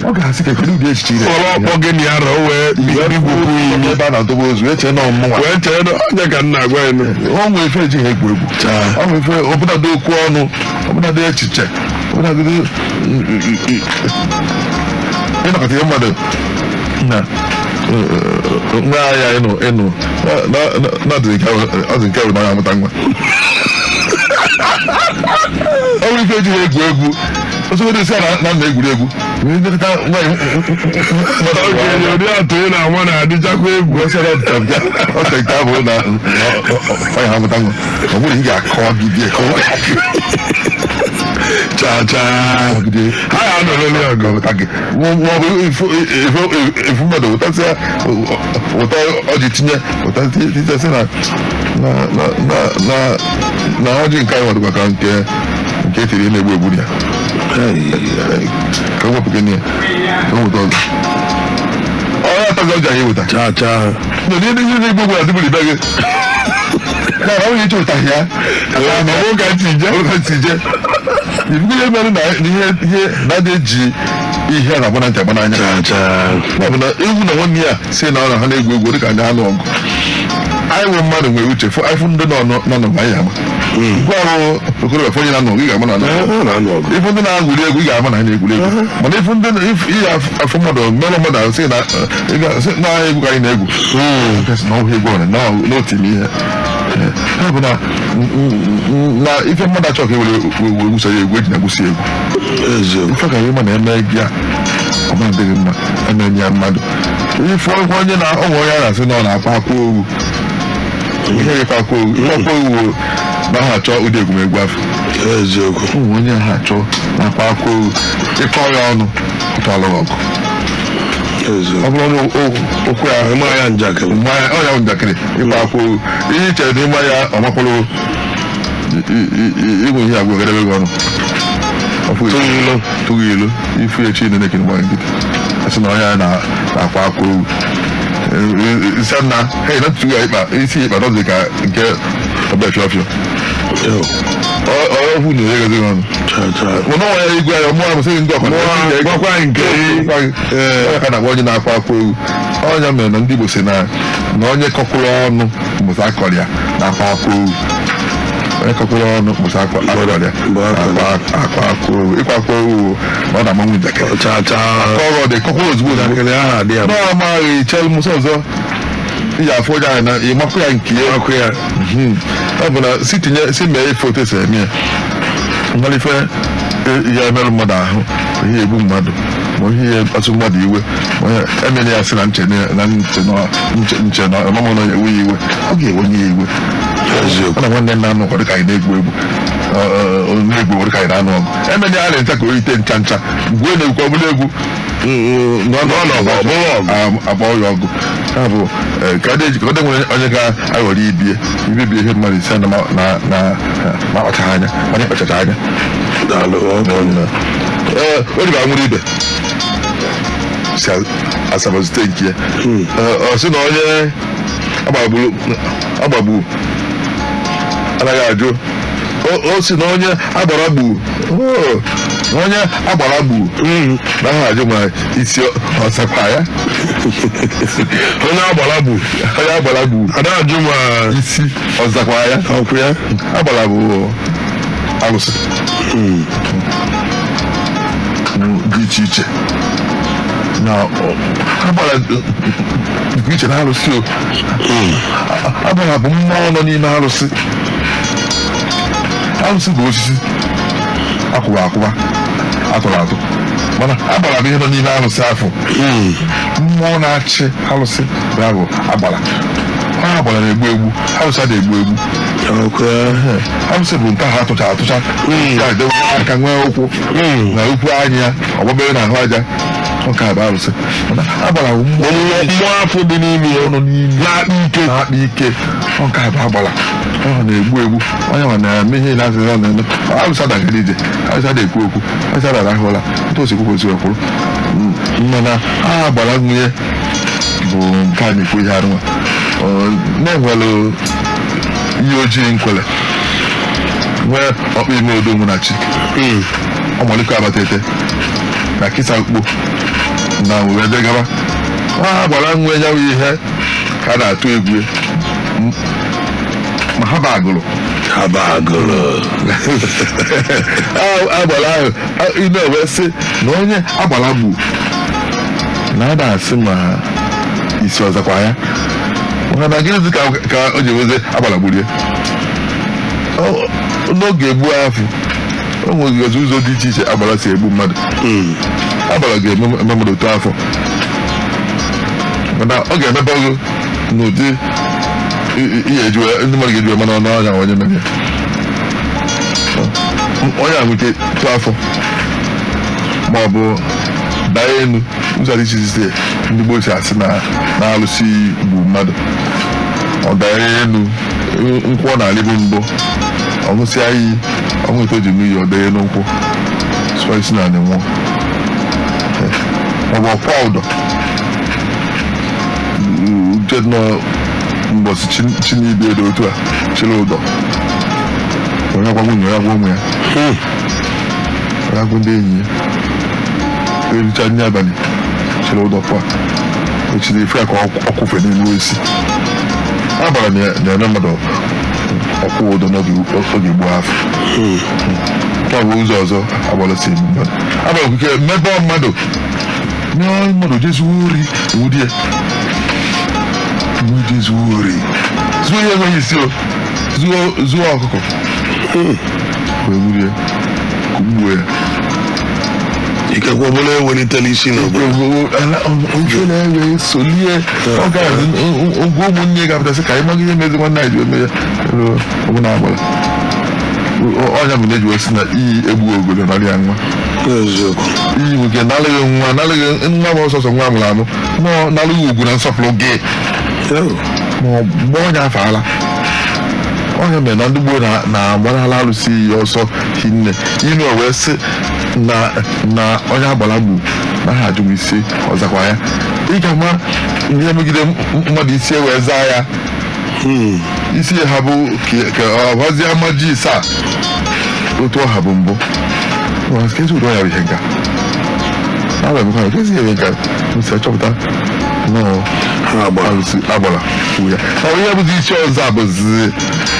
Ọ ga-asị ka kedu ụdị echiche ire. Fọrọ ọkpọ gị na ya rọ wee bigwukwu imi. Ebe a na-adobe ozu eche na ọmụnwa. Wee chee na onye ka m na-agwa ya nụ. Ọ nwee ife ejighị egwu egwu. Chaa. Ọ nwee ife ọbụnadị okwu ọnụ, ọbụnadị echiche, ọbụnadị ịnọkọta ihe mmadụ na nwa ya ịnụ ịnụ na ọ dị nke bụ na ọ ya amụta nwa. Ọ nwere ife ejighị egwu egwu. Ozugbo isi a na na egwuregwu nlekọta nwa. Okenye ụdị atụ ị na-anwa na-adịchakwa egwu. Ọ sị nke abụ na ọ ya amụta nwa, ọ bụrụ ị ga-akọwagide. Chaa chaa. Akọwagide. Ha ya anọrọli ọgụ. Ọgụ gị ma ọ bụ ifu mmadụ wụtasịa wụta ọjị tinye wụta tinye na na na na na na ọjị nke anyị nwadịkwa ka nke etiri na-egbu egbu ya ka wepụ gị ya ka wụta ọzọ ọ ya ataghị ọjị anyị wụta. Chaa chaa. Na ihe ndị na-egbu egbu adịbụrụ ibe gị na ọ bụghị ịchọ ụta ya. Ọ ka ntị je. Ọ ka ntị je ibugo ihe mere na ihe ihe na-adị eji ihe a na-agba na ntị agba n'anya. Chaa chaa. Ya bụ na ewu na nwanne ya si na ọ na ha na-egwu egwu dịka ndị anụ ọgụ. Anyị nwe mmadụ nwere uche fụ anyị fụ ndị nọ nọ nọ anyị ama gwa ahụ okorobịa fụ onye na-anụ ọgụ, ị ga-ama na Ọ na-anụ ọgụ. Ifu ndị na-agwuri egwu, ị ga-ama na ha na-egwuri egwu, mana ifu ndị ihe afụ mmadụ merụ mmadụ ahụ sị na ị sị na egwu ka anyị na-egwu. Nke sị na ọ bụ egwu ọrụ na n'otu ime ihe ya bụ na na ife mmadụ achọ ka e were were gwusa ya egwu eji na-egwusi egwu. Eziokwu. Ife ka ịma na-eme gị a ọ ma adịghị mma eme ya mmadụ ife ọgwụ onye na onwe onye a na-asị na ọ na-akpa akwa owu, ihe ịkpa akwa owu, ịkpa akwa owu na ha achọ ụdị egwumegwu afọ. Eziokwu. Ụmụ onye ha achọ na-akpa akwa owu, ịkọ ya ọnụ ọtụalụ ọgụ. Ọ bụrụ na okwu ya ịma ya njakịrị. Ọ ya bụ njakịrị ịkwa akwa owu. Ihe i chere na ịma ya, ọ makwara ịnwe ihe agwa ogedebe gị ọnụ. Tụghị ilu. Tụghị ilu ifu echi na-ekiri gba nkịtị, asị na onye a na-akwa akwa owu. Nsị nna hei na ntutu ya ịkpa isi ịkpa nọzi ka nke ọbịa fịọ fịọ ọhụ na onye gazi ọnụ. Mana ọ ya igwe ya mụọ amụsị ndị ọkwa Gwakwa nke onye ka na-akpọ onye na-akwa akwa ewu. Onye mere na ndị Igbo si na na onye kọkwụrụ ọnụ mbụsa akọrọ ya na-akwa akwa ewu. Onye kọkwụrụ ọnụ mbụsa akọrọ ya na-akwa akwa ewu. Ịkwa akwa ewu na ọ na-amanwu njakịrị. Kọrọ dị kọkwụrụ ozugbo ozugbo. Njakịrị ahụ adị ya. Na ọ amaghị chere mụsọ ọzọ iji afụ onye ahụ na ịmakụ ya nke ya. Akụ ya. Ọ bụ na si tinye si mee ife otu esi eme ya nwere ife ya emerụ mmadụ ahụ, ihe egbu mmadụ, ma ihe ya ekpasu mmadụ iwe, ma ihe emere ya sị na nche na nche na nche nche na ọmụmụ na ewe ya iwe, ọ ga-ewenye ya iwe. Eziokwu. Ọ na nwanne nna anụ ọgụ ka anyị na-egwu egwu, na-egwu egwu ka anyị na-anụ ọgụ, emere ya na-ncha ka o yite ncha ncha gwuo na-egwu, ọ bụla egwu akpọ ya ọgụ. Ya bụ ka ọ dị ka ọ dị nwere onye ga-aghọrọ ibie ibibie ihe mmadụ ise na na na ma akpachaghị anya, mana ịkpachacha anya. Daalụ. Ee, o ji anwụrụ ibe si Asaba zute nke ya. Ọ sị na onye agbagburu agbagbu anaghị ajụ. O si na onye agbara gbu, na onye agbara gbu na aha ajụ ma isi ọsakwa ya. Onye agbara bụ Onye agbara gbu ada ajụ ma isi ọzakwa ya. Ọkwụ ya. Agbara bụ alụsị dị iche iche na agbara dị iche na alụsị o. Agbara bụ mmụọ nọ n'ime alụsị. Alụsị bụ osisi akwụba akwụba atụrụ atụ, mana agbara bụ ihe nọ n'ime alụsị afọ. Mmụọ na-achị alụsị bụ ya bụ agbara. Ọ agbara na-egbu egbu, alụsị a na-egbu egbu. Ọkwụ ya. Alụsị bụ nke ahụ atụcha atụcha ya edewe aka nwee ụkwụ na ụkwụ anya ọgbabere na ahụ aja. Nke a bụ alụsị, mana agbara bụ mmụọ. Mmụọ afọ dị n'ime ya nọ n'ime na-akpa ike. Na-akpa ike. Nke a bụ agbara. Ọ na-egbu egbu, onye nwa na-eme ihe na-asị ọ na-eme. Alụsị adagara ije, alụsị ada ekwu okwu, alụsị ada arahụ ụra. Ntụ osi kwukwesị ekwuru, mana a agbara nwunye bụ nke a na-ekwu ihe arụnwa na-enwere ihe ojii nkwele nwee ọkpa ime odo nwụnachi ọmaliko abatete na kịsa mkpo na wee degaba. A gbara nwe ya bụ ihe ka a na-atụ egwu ma ha bụ agụrụ. Ha bụ agụrụ. Agbara ahụ ị na-ewe sị na onye agbara gbu na ada asị ma isi ọzakwa ya, maka na gịnịzi ka o ji weze agbara gburie n'oge egbu afọ. O nweghịzi ụzọ dị iche iche agbara si egbu mmadụ. Agbara ga-eme mmadụ otu afọ, mana ọ ga-emebe ọgụ n'ụdị ihe eji ndị mmadụ ga-eji mana ọnụ ọnya onye mere onye ahụ ike tụọ afọ ma ọ bụ daa elu. Ụzọ dị iche iche ndị gboo si asị na na-alụsị gbu mmadụ. Ọ daa elu nkwụ, ọ na-alịbụ mbụ, ọ ṅụsịa iyi ọṅụ eto ji n'iyi, ọ daa elu nkwụ sụọ isi na anị nwụọ, ma ọ bụ ọkwa ụdọ uche nọ mbọsị chinibe dị otu a chịrị ụdọ, onye gwa nwunye ya, gwa ụmụ ya, onye gwa ndị enyi ya, ericha nri abalị, chịrị ụdọ pụa echiri efu ya ka ọ kwụfe n'elu osisi. Agbara na-eme mmadụ ọkwụ ụdọ n'oge oge gboo afọ. Nke a bụ ụzọ ọzọ agbara si egbu mmadụ. Agbara okike mmebe mmadụ mee mmadụ jezuo ori nwudie nwudie zuo ori, zuo ihe enweghị isi, o zuo zuo ọkụkọ wee nwudie kugbuo ya. Ikekwe ọbụla ewelitela isi n'obodo. Ofe na-ewe solie ọ ga-adị ngwa ụmụnne ga-apụtasị ka anyị maga ihe mezi nwanne anyị ji eme ya ọbụna agbara. Ọnya bụ na eji wee sị na iyi egbughị ogodo narị ya nwa. Eziokwu. Iyi nwoke nalụghị nwa, nalụghị nwa bụ ọsọsọ nwa mụrụ amụ, nọ nalụghị ugwu na nsọpụrụ gị, ma ọ gbaa ọnya afọ ala. Ọnya mere na ndị gboo na-agbanala alụsị iyi ọsọ hinne inu o wee sị na onye agbara gbu na ha ajụ m isi ọzakwa ya. Ị ga-ama ihe megide mmadụ isi e wee zaa ya isi ha bụ ka ọ gbazie amaji ise a otu ọha bụ mbụ. Kezi ụdọ ya bụ ihe nka na abụ kezi ihe nka m si achọpụta nọọ alụsị agbara kwuo ya na ihe bụzi isi ọzọ a bụzi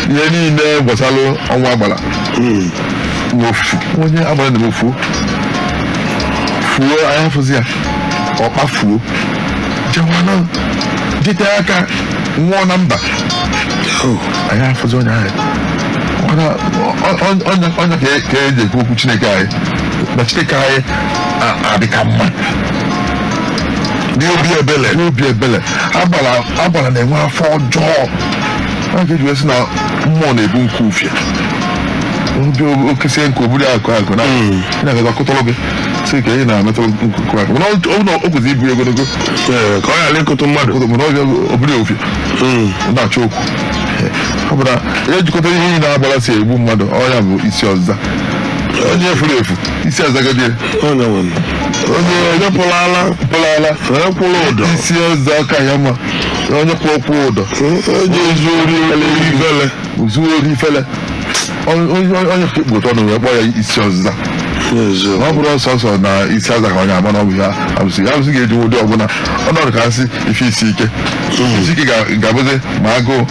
ihe niile gbasara ọnwa agbara n'ofu onye agbara na ofu fuo anya fụzi ya ọ kpafuo jewana jite aka nwụọ na mba anyị afụzi onye ahụ. Ọnya ka eji ekwu okwu Chineke anyị na Chineke anyị adịka mma dị obi ebele. Dị obi ebele. Agbara na-enwe afọ ọjọọ ọ ga-eji wee sị na mmụọ na-ebu nkụ ufie obi okesie nkụ oburu akụ akụ na na-agaza akụtọrọ gị sị ka ị na-emetụ nkụ akụ, mana ọ na o kwesịrị ibu ogologo Ee, ka ọ ghara ịkụtụ mmadụ. Mana ọ bụrụ ofie na-achọ okwu. Ọ bụ na ejikọta ihe niile agbara si egbu mmadụ, ọnya bụ isi ọzịza. Onye furu efu, isi azagodie. Onye nwe onye onye pụrụ ala pụrụ ala onye kwụrụ ụdọ isi ọzịza aka ya mma. Onye kwụ ụkwụ ụdọ onye ezu ori ifele zuo ori ifele, onye kpụta ọnụ wee kpọọ ya isi ọzịza. Eziokwu. Ọ bụrụ ọsọsọ na isi aza ka onye ama na ọ bụ ya arụsị arụsị ga-eji ụdị ọbụla ọnọdụ ka asị ife isi ike. Isi ike ga-abụzi ma agụụ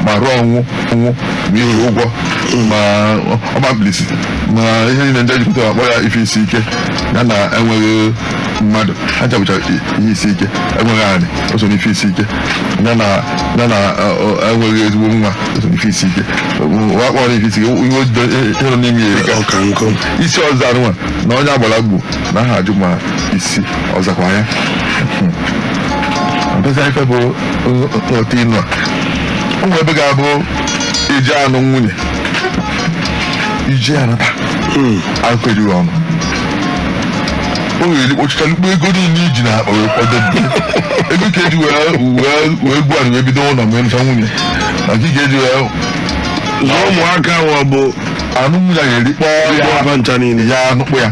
ma rụọ ọnwụ nwụ ma ihe ụgwọ ma ọma mkpirisi ma ihe niile ndị ejikọta akpọ ya ife isi ike, ya na enweghị mmadụ ha chabụcha ihe isi ike, enweghị anị o so n'ife isi ike, ya na enweghị ezigbo nwa o so n'ife isi ike. Wa kpọrọ ife isi ike ihe ojide ihe nọ n'ime ya erika. Ọka nkụ. Isi ọzọ anụnwa na onye agbara gbu na aha ajụ ma isi ọzakwa ya. Ọbịazịa ife bụ nghọta inu a, ụmụ ebe ga-abụ ije anụ nwunye ije anata akụkọ ejuru ọnụ o nwere kpochicha lukpo ego niile iji na akpa wee kwadobe ego ka eji wee wee wee gbuo anụ wee bido ụlọ ma ịnụcha nwunye na nke ị ga-eji wee zụọ ụmụaka ma ọ bụ anụ nwunye a ga-eri kpọọ ya ọba ncha niile ya anụkpụ ya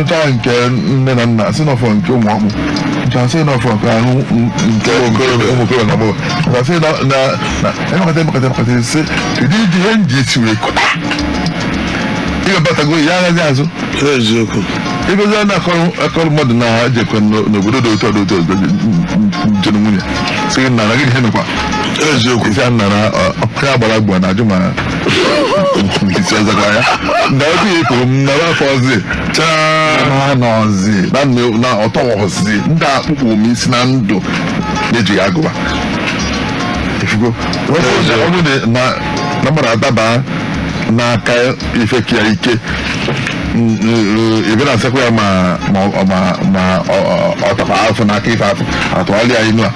ncha nke nne na nna si n'ọfọ nke ụmụ ọkpụ ncha si n'ọfọ nke anụ nke ụmụ okorobịa na agbọghọ ncha si na na na emekata emekata emekata si kedu iji ihe nji isi wee kọta ịgabatago ya agaghị azụ. Eziokwu. Ebe a na-akọrọ akọrọ mmadụ na ejekwe n'obodo dị otu a dị otu a njem nwunye sị gị nna na gịnị ihe mekwa. Eziokwu. Isi a nna na ọkụ agbara agba na ajụ ma isi ọzọkwa ya na otu ya ekoro m na afọ ọzọ Chaa. na nọzi na na ọtọwọzi ndị akpụkpọ m isi na ndụ na-ejighị agụba ifugo ọ bụrụ na na mmadụ adaba n'aka ife ka ya ike ebe na-asakwa ya ma ma ma ma ọ takwa afọ n'aka ife afọ atụgharị ya inu a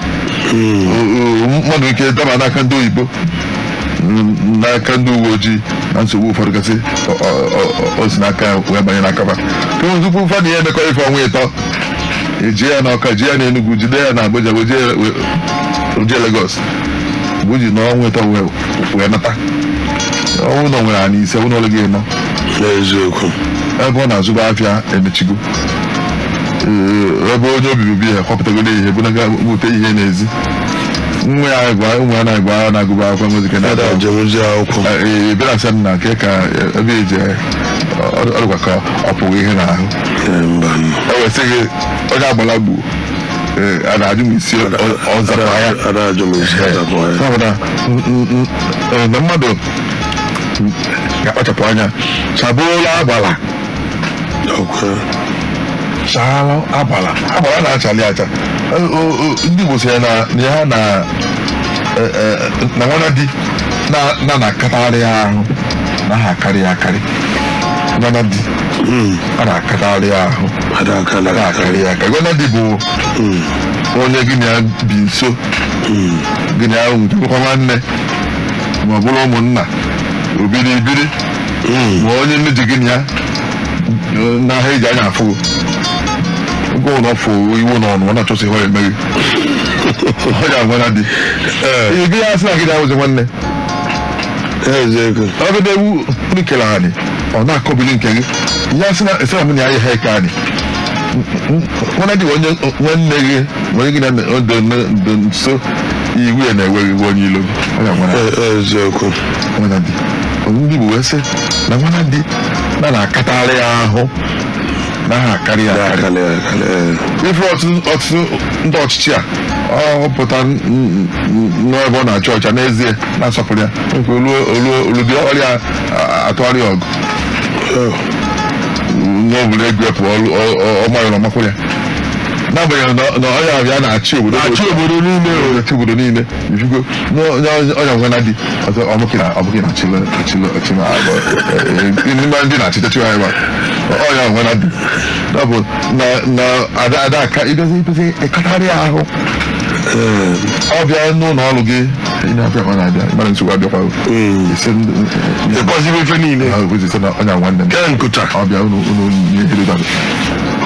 mmadụ ike daba n'aka ndị oyibo, n'aka ndị uwe ojii na nsogbu ụfọdụ gasị o si n'aka ya wee banye n'aka fa tupu ụfọdụ ihe emekọ ife ọnwa 3 ejie ya n'Ọka, jie ya n'Enugu, jide ya na Abuja, wee jee Lagos mgbe o ji n'ọnwa 3 wee nata ọnwụ na nwere anyị ise ụlọ gị nọ. N'eziokwu. Ebe ọ na-azụba afịa emechigo. Ee, ebe onye obibi obi ya kwapụtagoro ihe bunaga bute ihe n'ezi nwa ya gwa ụmụ ya na-agba na-agụba akwụkwọ nwezike na Ada jemụzi akwụkwọ. Ee, bịara asị m na nke ka ebe eje ọ dịkwa ka ọ pụghị ihe n'ahụ. Ee, mba. E wee sị gị onye agbala gbuo a na-ajụ m isi ọ zara ya. Ada ajụ m isi ọzakwa ya. Ya bụ na na mmadụ ga-akpachapụ anya chabụla agbala. Ọkwa. Chalụ agbala, agbala na-achali acha. Ndị Igbo sị ya na na ha na na nwana di na na na-akatagharị ya ahụ na ha akarị ya akarị nwana di a na-akatagharị ya ahụ. Ada akala. A na-akarị ya akarị nwana di bụ onye gị na ya bi nso, gị na ya nwekwa nwanne ma ọ bụrụ ụmụnna obiri ibiri. Ma onye nne ji gị na ya na ha eji anya afụ oge ụlọ fụ iwu na ọnụ ọ na-achọsị ihe ọ emeghị ọ ga-agwa na di ihe gị ya sị na gị na-awụzi nwanne. Eziokwu. Ọgọdọ ewu ndị kere anyị ọ na-akọbili nke gị ya sị na esi na mụ na ya ihe eke anyị nwanne dị onye nwanne gị onye gị na dị dị nso iwu ya na-ewe gị onye ilo gị ọ ga-agwa na Eziokwu. Nwanne di ndị Igbo wee sị na nwanne di na na-akatarị ya ahụ na ha akarị ya akarị. Akali akali, ee. Ife ọtụtụ ndị ọchịchị a ọ pụta n'ebe ọ na-achị ọcha n'ezie na-asọpụrụ ya nke olu ọrịa atụgharị ọgụ n'oburu ego pụọ ọmayọ na ọmakwụ ya n'agbanyeghị na ọya ya na-achị obodo. Na-achị obodo niile o. Na-achị obodo niile ifugo ọnya nwe na di ọzọ ọmụkị na ọmụkị na achịlụ achịlụ achịlụ n'ime ndị na-achịchachi ya ebe a ọnya nwe na di ya bụ na na ada ada aka ịbịazi ịbịazi ịkatarị ya ahụ ọ bịa n'ụlọ ọrụ gị ị na-abịa ọ na-abịa mara nsogbu abịakwa isi Ịkpọzibe ife niile. Isi na ọnya nwanne m. Ke nkụta. Ọ bịa unu unu nye ihe ka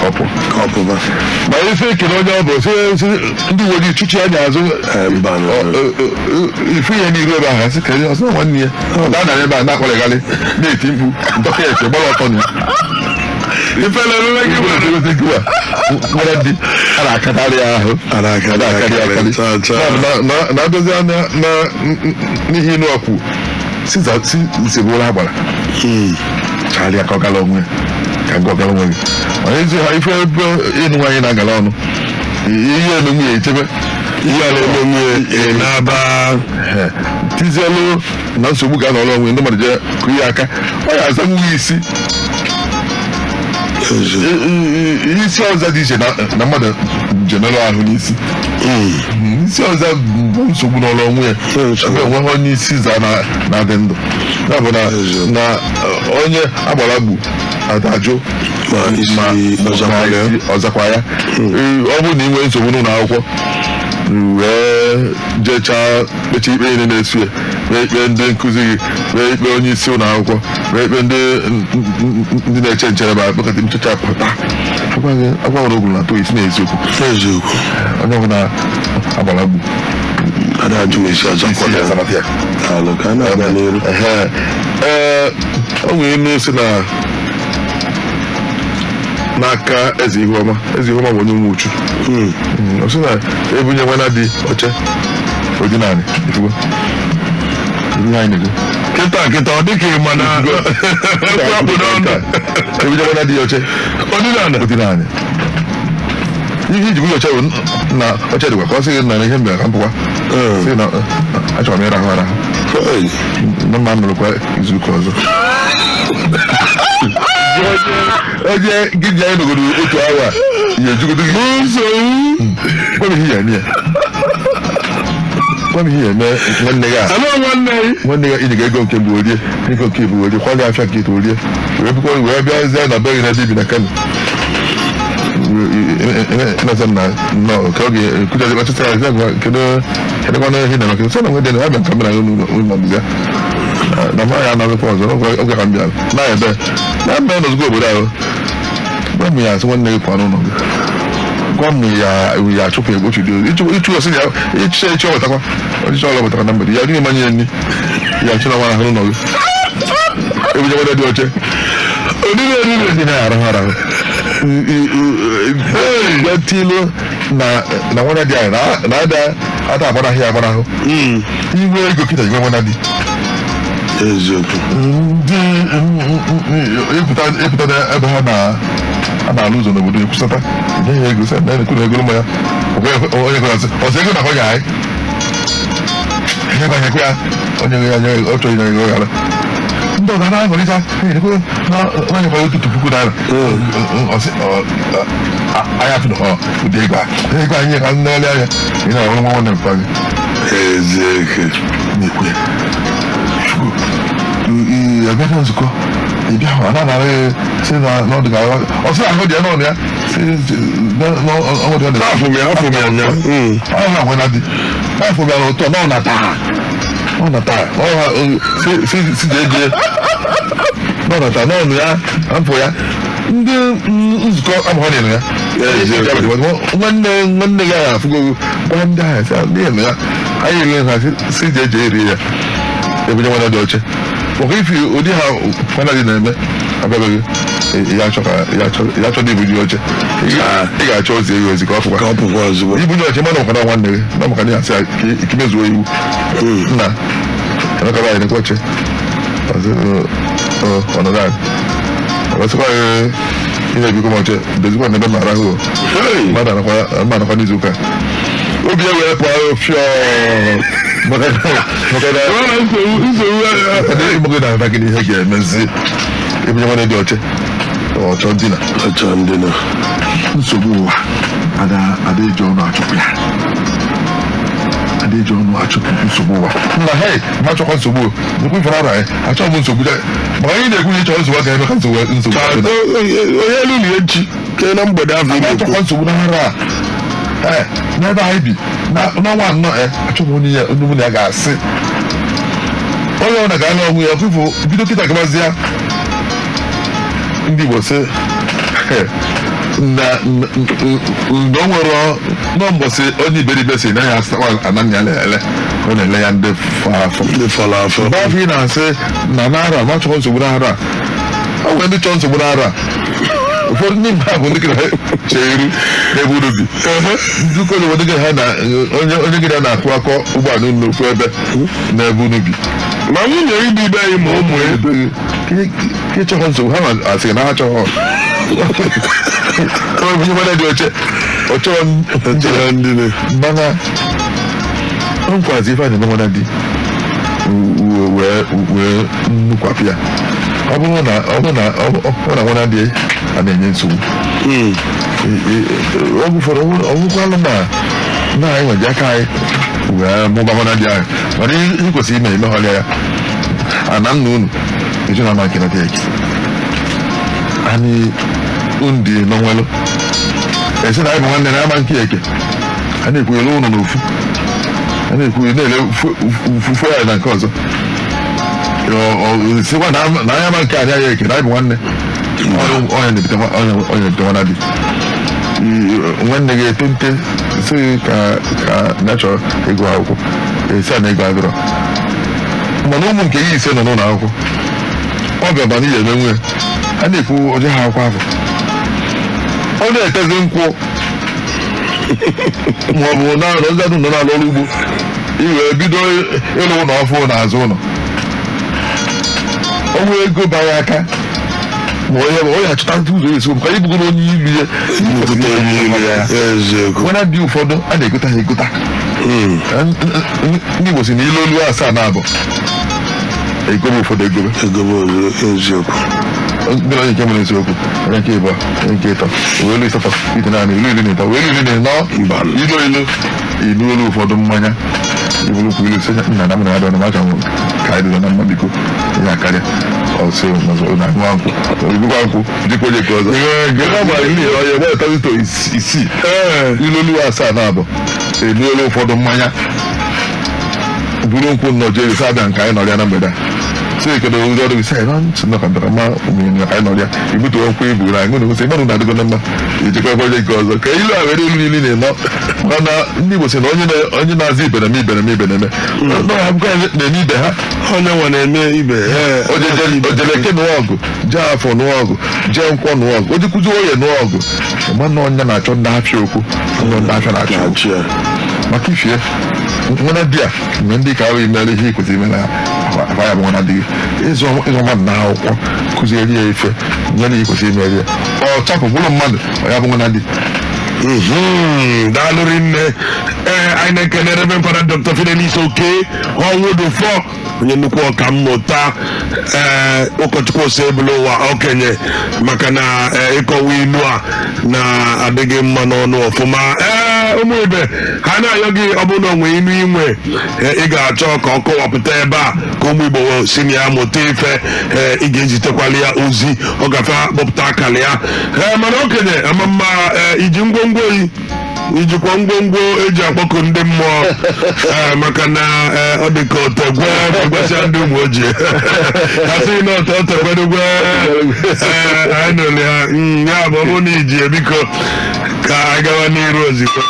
ọ pụọ. Ka ọ pụba. Ma ife ekele onye ọ bụ sị ndị uwe ojii chụchi anya azụ. Ee, mba, no. Ife ihe n'iru ebe ahụ asị ka ọsị na nwanne ya ọ na-anara ebe a na-akpọrịgharị na-eti mkpu ntọka eche gbara ọtọ na ya. Ife na-ememe gị nwere. Nwere di a na-akatarị ya ahụ. A na-akarị A na-akarị akarị. akarị. Chaa, chaa. Na-abịazi anya na n'ihe inu ọkwụ si zegburu agbara charịa ka ọ gala onwe ka gị ọgara onwe gị mana ezi ha ife ebe ịnụ nwaanyị na-agala ọnụ ihe eme nwunye echebe. Ihe a na-eme nwunye na-aba. Tizielu na nsogbu ga-anọrọ onwe ndị mmadụ jee kụ ya aka ọ ya aza nwunye isi. Isi ọzọ dị iche na mmadụ jenere ahụ n'isi isi ọzọ bụ nsogbu n'ọrụ onwe ya ebe enweghị onye isi za na-adị ndụ ya bụ na na onye agbara gbu adajụ Ma isi ọzakwa ya. Isi ọzakwa ya. Ọ bụrụ na ị nwee nsogbu n'ụlọ akwụkwọ wee jechaa kpecha ikpe niile na-esu ya kpee ikpe ndị nkụzi gị kpee ikpe onye isi ụlọ akwụkwọ kpee ikpe ndị na-eche nche ebe a kpekọta nchọcha pụta agwa nwere ogwu na atụ isi na-eziokwu. Eziokwu. Onye ọbụla agbara gbu Ada ajụ ma isi ọzakwa isi ya ya. azabata ya. Daalụ, ka a na-aga n'iru. Ehe. Ee, o nwere inu si na n'aka Eze Ihuọma. Eze Ihuọma bụ onye nwe uchu. Ọ sị na ebunye nwana dị oche odinani ifugo ihe anyị na-ekwu. Kịta kịta ọ dịka ị ma na ekwu akpụ n'ọnụ. Ebunye nwana dị oche Ọdịnala. Odinani ihe iji bunye oche bụ na oche dịkwa ka ọ sị gị na ihe mbịara ka m pụkwa sị na achọrọ m ịrahụ arahụ Hey. na mma nụrụkwa izuụka ọzọ onye gị ji anyị nọgoro otu awa ya ejugodo gị. Nsogbu. Gwa m ihe ya eme ya, gwa m ihe ya eme nwanne gị a. Hello, nwanne gị. Nwanne ya inye ego nke mbụ orie ego nke bụ orie kwanye afịa nke ite orie wee bukwa wee bịazie na be gị na ebe ibi na Kano nasa na nnọọ ka oge ekujazi kpachata ya sị gwa kedu kedụkwanụ ihe na maka sị na nwede na ya bịa ka mbịa na ụlọ bịa na ma ya anaghịkwa ọzọ oge ka m bịara na ebe na mba nọzụgo obodo ahụ. Gwa m ya asị nwanne gị pụọ n'ụlọ gị, gwa m ya ya achụpụ ya gbochi dị ịchụ ọsị ya ịchụ ịchụ ọwetakwa ọchịchị ọla wetakwa na mgbede ya adịghị manye ya nri ya achụ na nwa ahụ n'ụlọ gị ebuje nwere dị oche Odile odile. Ndị na-arahụ arahụ tilu na na nwanne dị anyị na ada ada agbanahụ ya agbanahụ igwe ego kịta igwe nwanne dị. Eziokwu. Ndị ịpụta ịpụta ebe ha na a na-alụ ụzọ n'obodo ekwusata enye ya ego sị na ekwu na ego mmanya onye gwara sị ọsọ ego na akọ ya anyị nye kwa ya onye ya nye ọ chọrọ inye ego ghara ndị ọga na-aṅụrịcha ekwe na onye kwara ₦1,000 ọsị anya afụ na ụdị ego a ego anyị ka nlegharị anya ị na-ahụ nwa nwanne mpa gị. Eziokwu. Na-ekwu ya abịa na nzukọ ị bịa hụ a na-anara ya sị na n'ọdụ ga ọ sị ahụ dị ya n'ọnụ ya sị n'ọnọdụ ya dị. Afụ m ya, afụ m ya nya. Ọ ha nwe na di afụ m ya n'ụtọ na ọ na taa ọ na taa ọ ha si si jee jee Nọnọta n'ọnụ ya afọ ya ndị nzukọ amụghọ na ya. Nwanne nwanne gị ahụ afụgo gwa ndị ahụ sị ndị nụ ya anyị ele ha si jee jee rie ya ebunye nwanne dị oche maka ifi ụdị ha nwanne dị na-eme abịabeghị ya achọ ka ya achọ na ibunye oche ị ga-achọ ozi eyi ozi ka ọ fụkwa Ka ọ pụkwa ozugbo. Ibunye oche mana ọkwana nwanne gị na maka na ya asị ya ka imezuo iwu nna Emeka bụ anyị nekwa oche ọnọdụ anyị ọsịkwa ị na-ebikọ m oche dozikwa n'ebe m na-arahụ. Mmadụ anakwa n'izu ụka obi e wee pụọ fịọ maka na nsogbu na-aba gị n'ihe ga-emezi ebunye nwanne dị oche ọchọ ndina. Ọchọ ndina. Nsogbu ụwa ada eji ọnụ achụpụ ya, ada eji ọnụ achụpụ nsogbu ụwa. Nna, hei, ma achọkwa nsogbu o nnukwu ifere ara anyị achọghị m nsogbu ma anyị na-ekwu na ịchọrọ nsogbu agaghị eme ka nsogbu nsogbu Onye lụrụ echi ke na mgbede ahụ ị ma na-ekwu. Achọkwa nsogbu n'ara a ee n'ebe anyị bi n'ọnwa 4 achọghị m onye ya onye mụ na ya ga-asị onye ọ na ga-alụ ọnwụ ya ọkụfụ bido kịta gabazi ya. Ndị Igbo sị na na o nwere nọ mbọsị onye iberibe si na ya asakwa ananya ya lele ọ na-ele ya ndị fọ afọ. Ndị fọrọ afọ. Mgbe afọ ị na-asị na n'ara ma chọrọ nsogbu n'ara a, o nwere ndị chọrọ nsogbu n'ara a. Ụfọdụ n'ime ha bụ ndị kere cheru n'ebe unu bi, ndị ụkọdụ obodo gị ha na onye onye gị na-akụ akọ ụgbọala unu n'ofu ebe n'ebe unu bi. Ma nwunye ibe ibe anyị ma ụmụ ya. Ka ịchọghọ nsogbu ha ma asị na ha achọghọ onye nwere dị oche ọ chọrọ Chọrọ ndina. Mana nkwazi ife a na-eme nwana di wee wee nnukwapụ ya ọ bụrụ na nwana di a na-enye nsogbu oge ụfọdụ ọ bụkwalụ na na anyị nweji aka anyị wee mụba nwana di anyị, mana ihe kwesịrị ime imegharịa ya ana nna unu eju na ama nke nata eke anyị ndị nọnwelụ esi na anyị bụ nwanne na ama nke eke a na-ekwunyere ụlọ n'ofu a na-ekwu na-ele fufu ya na nke ọzọ sịkwa na anya ma nke anyị anya eke na anyị bụ nwanne. Onye na-ebute nwana di nwanne gị eto nte sị ka ka na chọrọ ịgụ akwụkwọ esi a na ego adịrọ, mana ụmụ nke ya 5 nọ n'ụlọ akwụkwọ ọ bịa bana ihe eme nwunye a na-ekwu onye ha akwụkwọ ahụ ọ na-etezi nkwụ ma ọ bụ na ndị nọ na-alụ ọrụ ugbo iwee bido ịlụ ụlọ ọfụ n'azụ ụlọ ọnwa ego bara aka ma onye ma onye achọta ndị ụzọ esi maka ibugoro onye ilu ya. Ibute onye ilu ya, eziokwu. Nwere dị ụfọdụ a na-egota ha egota. Ndị Igbo si na ilu olu asaa na abụọ egobe ụfọdụ egobe. Egobe, eziokwu. Ndị na onye nke nwere eziokwu, onye nke ịbụọ, onye nke ịtọ, wee elu 8, 9, ilu 13, wee elu 14. Mba. Ilu ilu ilu olu ụfọdụ mmanya ibulukwu ilu sị nna na m na ya dọ na maka ka anyị dịrọ na mma, biko ya akarịa ọsị na nwa nkwụ ibukwa nkwụ dịkwa onye nke ọzọ nke ọ gbara ilu ya onye gbara tazito 6 ilu olu asaa na abụọ elu olu ụfọdụ mmanya buru nkwụ nnọọ jee esi abịa nke anyị nọrịa na mgbede a sị kedu ụzọ ọrụ gị sị anyị ntị nọ ka ndọrọ ma ụmụ ka anyị nọrịa ibutu nkwụ ibu na anyị nwere mmadụ na-adịgo na mma ijikwa ekwe onye nke ọzọ ka ilu a were ilu 14 mana ndị Igbo sị na onye na-azụ ibe na-eme ibe na-eme ibe na-eme na ha bụkwa na-eme ibe ha. Onye nwe na-eme ibe. Ojeleke nụọ ọgụ, jee afọ nụọ ọgụ, jee nkwọ nụọ ọgụ, ojekwuzi oye nụọ ọgụ, mana onye na-achọ ndị afịa okwu ndị afịa na-achọ okwu. Na-achị ya. Maka ifie nwere di a mgbe ndị ka ahụ imere ihe kwesịrị imere ha akwa ya bụ nwana di gị ịzụ ịzụ mmadụ na akwụkwọ kụziere ya ife nyere ihe kwesịrị imere ya ọ chapụ bụrụ mmadụ ọ ya bụ nwana di. Daalụ rinne. Ee, anyị na-ekele Reverend Father Dr. Fidelis Oke Ọnwụdụfọ, onye nnukwu ọka mmụta, ee, ụkọchukwu osebụla ụwa okenye maka na ịkọwa ilu a na-adịghị mma n'ọnụ ọfụma. Ee, ụmụ ibe ha na-ayọ gị, ọ bụrụ na onwe ilu inwe ị ga-achọ ka ọ kọwapụta ebe a ka ụmụ Igbo si na ya mụta ife, ee, ị ga-ezitekwala ya ozi ọ gafe akpọpụta akara ya. Ee, mana okenye ama mma, ee, iji ngwongwo yi. Ijikwa ngwongwo eji akpọku ndị mmụọ, maka na ọ dị ka otegwe gwesịa ndị ụmụ ojii asị na ote otegwedugwe. Anyị nụrụ ya. Ya bụ, ọ bụrụ na iji ya, biko ka anyị gawa n'iru ozigbo.